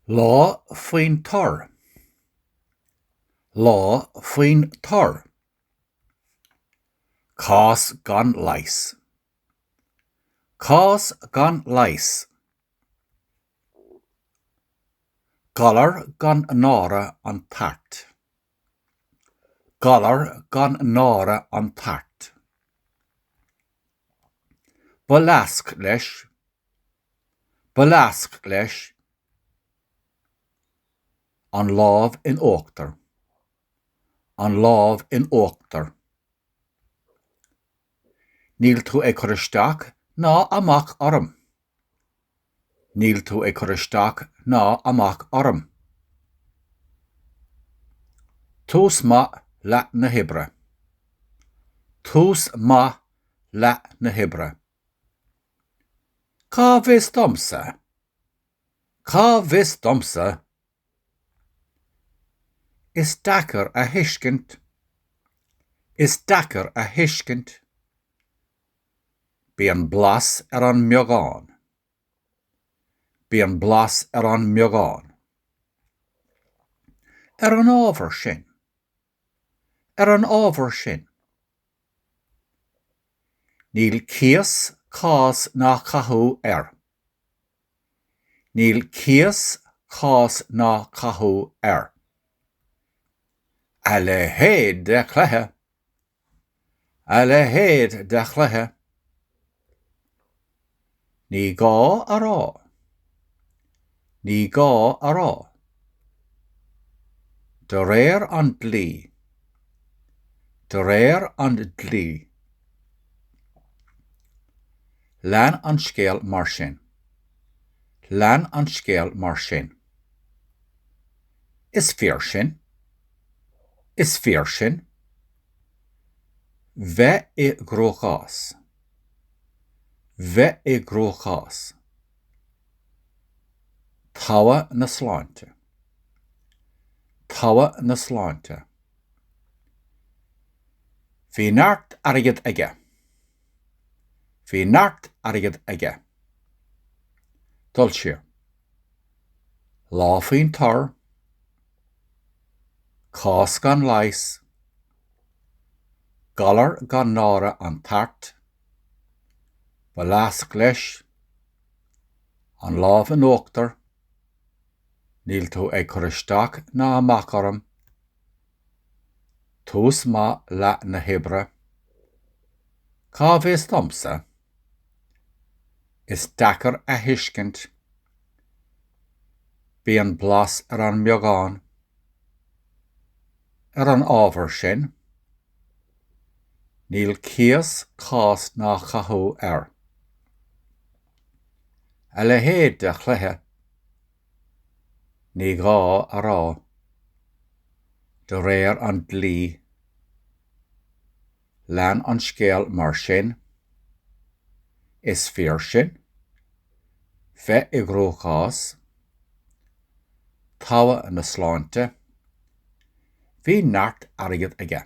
Lá faoin tor. Lá faoin tor. Cás gan leigheas. Cás gan leigheas. Galar gan náire an tart. Galar gan náire an tart. Ba leasc leis. Ba leasc leis. An lámh in uachtar. An lámh in uachtar. Níl tú ag cur isteach ná amach orm. Níl tú ag cur isteach ná amach orm. Tús maith leath na hoibre. Tús maith leath na hoibre. Cá bhfios domsa? Cá bhfios domsa? Is deacair a thuiscint. Is deacair a thuiscint. Bíonn blas ar an mbeagán. Bíonn blas ar an mbeagán. Ar an ábhar sin. Ar an ábhar sin. Níl cíos, cás ná cathú air. Níl cíos, cás ná cathú air. A leithéid de chluiche! A leithéid de chluiche! Ní gá a rá. Ní gá a rá. De réir an dlí. De réir an dlí. Lean an scéal mar sin. Lean an scéal mar sin. Is fíor sin. Is fíor sin. Bheith i gcruachás. Bheith i gcruachás. Togha na sláinte. Togha na sláinte. Bhí neart airgid aige. Bhí neart airgid aige. Dul siar. Lá faoin tor. Cás gan leigheas. Galar gan náire an tart. Ba leasc leis. An lámh in uachtar. Níl tú ag cur isteach ná amach orm. Tús maith leath na hoibre. Cá bhfios domsa? Is deacair a thuiscint. Bíonn blas ar an mbeagán. Ar an ábhar sin, níl cíos, cás ná cathú air. A leithéid de chluiche! Ní gá a rá. De réir an dlí. Lean an scéal mar sin. Is fíor sin. Bheith i gcruachás. Togha na sláinte. Bhí neart airgid aige.